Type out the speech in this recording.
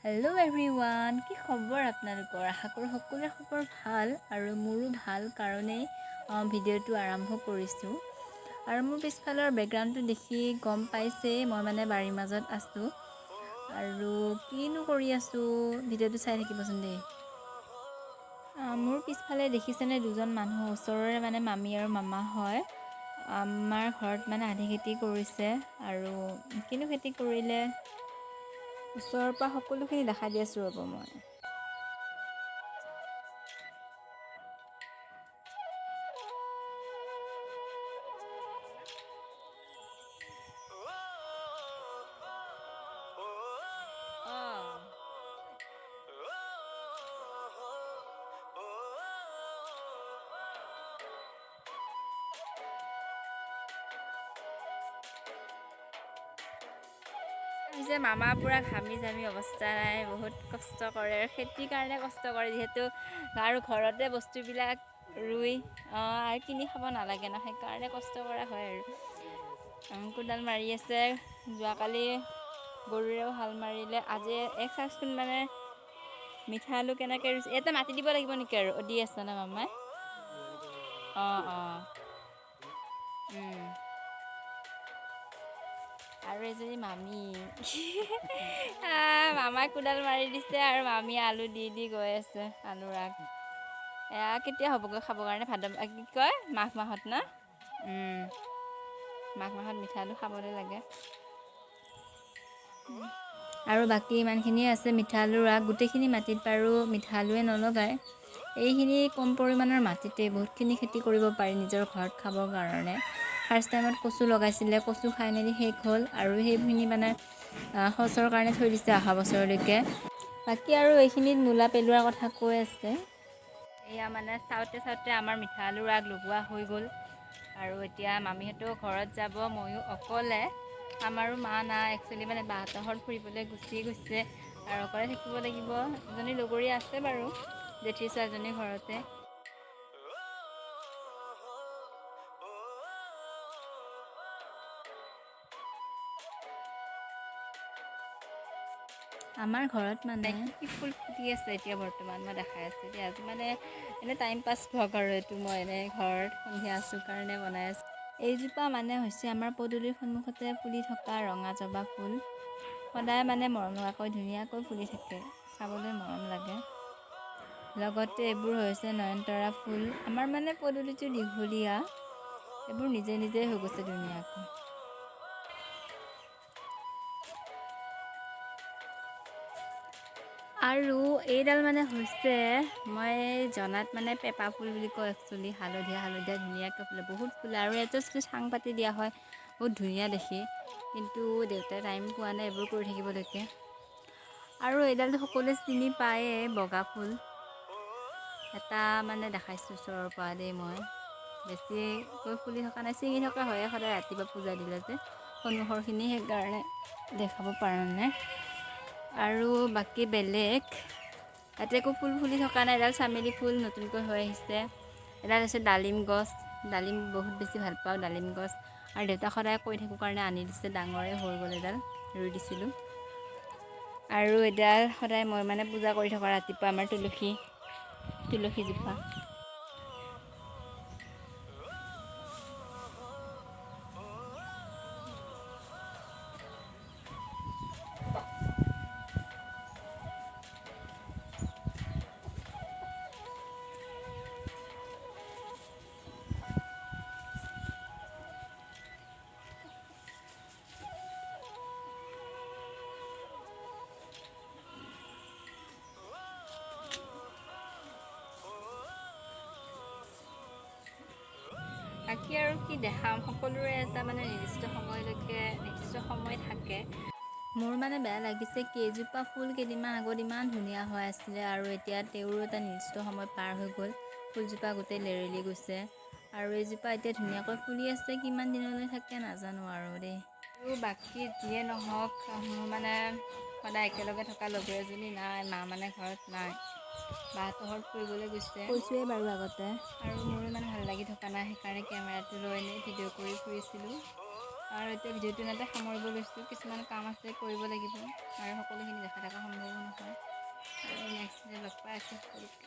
Hello' everyone, কি খবৰ আপোনালোকৰ? আশা কৰোঁ সকলোৰে খবৰ ভাল আৰু মোৰো ভাল কাৰণেই ভিডিঅ'টো আৰম্ভ কৰিছোঁ। আৰু মোৰ পিছফালৰ বেকগ্ৰাউণ্ডটো দেখি গম পাইছেই মই মানে বাৰীৰ মাজত আছোঁ আৰু কিনো কৰি আছোঁ, ভিডিঅ'টো চাই থাকিবচোন দেই। মোৰ পিছফালে দেখিছেনে দুজন মানুহ, ওচৰৰে মানে মামী আৰু মামা হয়। আমাৰ ঘৰত মানে আধি খেতি কৰিছে আৰু কিনো খেতি কৰিলে ওচৰৰ পৰা সকলোখিনি দেখাই দি আছোঁ ৰ'ব মই। যে মামা পূৰা ঘামি জামি অৱস্থা নাই, বহুত কষ্ট কৰে আৰু খেতিৰ কাৰণে কষ্ট কৰে যিহেতু, আৰু ঘৰতে বস্তুবিলাক ৰুই আৰু কিনি খাব নালাগে ন, সেইকাৰণে কষ্ট কৰা হয়। আৰু কোদাল মাৰি আছে, যোৱাকালি গৰুৰেও হাল মাৰিলে, আজি এক চাচোন মানে মিঠা আলু কেনেকৈ ৰুইছে। ইয়াতে মাটি দিব লাগিব নেকি আৰু দি আছে ন মামাই? অঁ অঁ। আৰু এজনী মামী, মামাই কোদাল মাৰি দিছে আৰু মামীয়ে আলু দি দি গৈ আছে, আলুৰ আগ। এয়া কেতিয়া হ'বগৈ খাবৰ কাৰণে? ভাদ কি কয় মাঘ মাহত না? মাঘ মাহত মিঠা আলু খাবলৈ লাগে। আৰু বাকী ইমানখিনিয়ে আছে মিঠা আলুৰ আগ। গোটেইখিনি মাটিত বাৰু মিঠা আলুৱে নলগায়, এইখিনি কম পৰিমাণৰ মাটিতে বহুতখিনি খেতি কৰিব পাৰি নিজৰ ঘৰত খাবৰ কাৰণে। ফাৰ্ষ্ট টাইমত কচু লগাইছিলে, কচু খাই মেলি শেষ হ'ল আৰু সেইখিনি মানে সঁচৰ কাৰণে থৈ দিছে অহা বছৰলৈকে। বাকী আৰু এইখিনিত মূলা পেলোৱাৰ কথা কৈ আছে। এয়া মানে চাওঁতে চাওঁতে আমাৰ মিঠা আলুৰ আগ লগোৱা হৈ গ'ল আৰু এতিয়া মামীহঁতেও ঘৰত যাব, ময়ো অকলে। আমাৰো মা নাই একচুৱেলি, মানে বাহঁতৰ ঘৰত ফুৰিবলৈ গুচি গৈছে আৰু অকলে থাকিব লাগিব। এজনী লগৰীয়া আছে বাৰু, জেঠীৰ ছোৱালীজনী ঘৰতে। আমাৰ ঘৰত মানে কি ফুল ফুলি আছে এতিয়া বৰ্তমান মই দেখাই আছোঁ দেই। আজি মানে এনে টাইম পাছ ভ্লগ আৰু এইটো, মই এনে ঘৰত সন্ধিয়া আছোঁ কাৰণে বনাই আছোঁ। এইজোপা মানে হৈছে আমাৰ পদূলিৰ সন্মুখতে ফুলি থকা ৰঙা জবা ফুল। সদায় মানে মৰম লগাকৈ ধুনীয়াকৈ ফুলি থাকে, চাবলৈ মৰম লাগে। লগতে এইবোৰ হৈছে নয়নতৰা ফুল। আমাৰ মানে পদূলিটো দীঘলীয়া, এইবোৰ নিজে নিজে হৈ গৈছে ধুনীয়াকৈ। আৰু এইডাল মানে হৈছে মই জনাত মানে পেঁপা ফুল বুলি কয় একচুৱেলি, হালধীয়া হালধীয়া ধুনীয়াকৈ ফুলে, বহুত ফুলে। আৰু ইয়াতে চাং পাতি দিয়া হয়, বহুত ধুনীয়া দেখি। কিন্তু দেউতাই টাইম পোৱা নাই এইবোৰ কৰি থাকিবলৈকে। আৰু এইডালটো সকলোৱে চিনি পায়ে, বগা ফুল এটা মানে দেখাইছোঁ ওচৰৰ পৰা দেই মই। বেছিকৈ ফুলি থকা নাই, ছিঙি থকা হয়ে সদায় ৰাতিপুৱা পূজা দিলে যে সন্মুখৰখিনি, সেইকাৰণে দেখাব পৰা নাই। আৰু বাকী বেলেগ ইয়াতে একো ফুল ফুলি থকা নাই। এডাল চামেলি ফুল নতুনকৈ হৈ আহিছে। এডাল হৈছে ডালিম গছ, ডালিম বহুত বেছি ভাল পাওঁ ডালিম গছ। আৰু দেউতাক সদায় কৈ থাকোঁ কাৰণে আনি দিছে, ডাঙৰে হৈ গ'ল এডাল, ৰুই দিছিলোঁ। আৰু এডাল সদায় মই মানে পূজা কৰি থকা ৰাতিপুৱা আমাৰ তুলসীজোপা। বাকী আৰু কি দেখাম, সকলোৰে এটা মানে নিৰ্দিষ্ট সময়লৈকে নিৰ্দিষ্ট সময় থাকে। মোৰ মানে বেয়া লাগিছে, কেইজোপা ফুল কেইদিনমান আগত ইমান ধুনীয়া হৈ আছিলে আৰু এতিয়া তেওঁৰো এটা নিৰ্দিষ্ট সময় পাৰ হৈ গ'ল, ফুলজোপা গোটেই লেৰেলি গৈছে। আৰু এইজোপা এতিয়া ধুনীয়াকৈ ফুলি আছে, কিমান দিনলৈ থাকে নাজানো আৰু দেই। আৰু বাকী যিয়ে নহওক, মোৰ মানে সদায় একেলগে থকা লগৰ এজনী নাই, মা মানে ঘৰত নাই, বাহঁতৰ ঘৰত ফুৰিবলৈ গৈছে, কৈছোঁৱেই বাৰু আগতে। আৰু মোৰো ইমান ভাল লাগি থকা নাই, সেইকাৰণে কেমেৰাটো লৈ এনেই ভিডিঅ' কৰি ফুৰিছিলোঁ। আৰু এতিয়া ভিডিঅ'টো ইমানতে সামৰিব লৈছোঁ, কিছুমান কাম আছে কৰিব লাগিব আৰু সকলোখিনি দেখা থকা সম্ভৱো নহয়। নেক্সট লগ পাই আছোঁ সকলোকে।